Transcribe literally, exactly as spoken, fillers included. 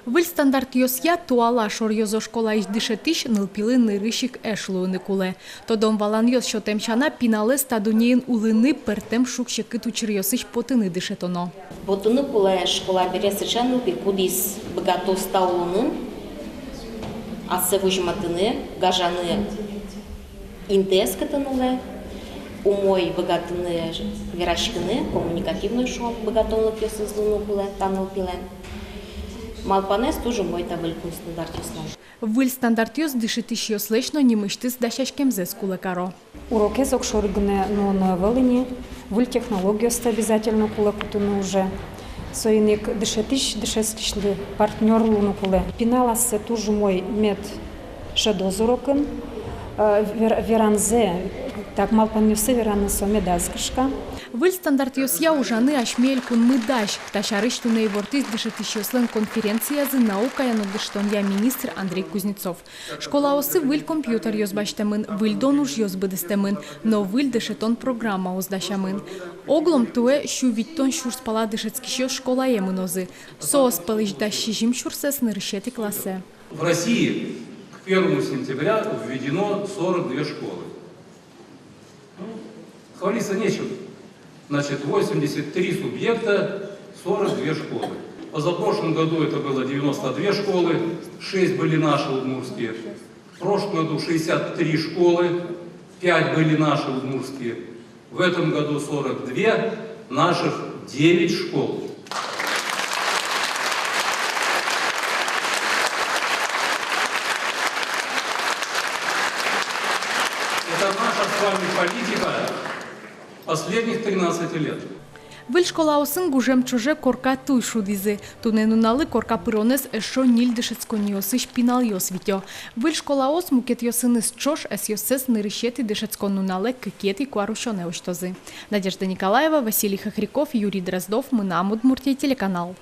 Выль стандартъёсъя туала шоръёзо школаысь дышетӥсь нылпилы нырысь ик эш луыны кулэ. Тодон-валанъёс сётэм сяна, пиналэз та дуннеын улыны, пӧртэм шуг-секыт учыръёсысь потыны дышетоно. Потыны кулэ школа бере сыӵе нылпи, кудӥз быгатоз та улонын ассэ возьматыны, гажаны интыез, кытын улэ, умой быгатыны вераськыны, коммуникативной, шуом, быгатонлыкъёсыз луыны кулэ та нылпилэн. Малпанэз туж умой та выль кун стандартъёслэн. Выль стандартъёс дышетӥсьёслэсь но нимысьтыз дасяськемзэс кулэ каро. Урокез огшоры гинэ нуоно ӧвӧл ини, выль технологиосты обязательно кулэ кутыны уже. Соин ик дышетӥсь дышетскисьлы партнёр луыны кулэ. Пинал ассэ туж умой мед шӧдоз урокын, э, вер-, веранзэ, так, малпанъёссэ вераны со медаз кышка. Выль стандартъёсъя ужаны асьме элькунмы дась. Та сярысь туннэ ивортӥз дышетӥсьёслэн конференциязы наукая но дышетонъя министр Андрей Кузнецов. Школаосы выль компьютеръёс басьтэмын, выль дон ужъёс быдэстэмын, но выль дышетон программаос дасямын. Оглом туэ сю витьтон сюрс пала дышетскисьёс школае мынозы. Соос пӧлысь дас сизьым сюрсэз нырысетӥ классэ. В России к первому сентября введено сорок две школы. Ну, хвалиться нечем. Значит, восемьдесят три субъекта, сорок две школы. В позапрошлом году это было девяносто две школы, шесть были наши удмуртские. В прошлом году шестьдесят три школы, пять были наши удмуртские. В этом году сорок две, наших девять школ. Это наша с вами политика последних тринадцати лет. Выль школаосын гужем ӵоже корка туй шудӥзы. Туннэ нуналлы корка пыронэз эшшо ньыль дышетсконниосысь пиналъёс витё. Выль школаос мукетъёсыныз ӵош ӧсъёссэс нырысетӥ дышетскон нуналэ, кыкетӥ куарусёнэ усьтозы. Надежда Николаева, Василий Хохряков, Юрий Дроздов, «Мынам Удмуртие» телеканал.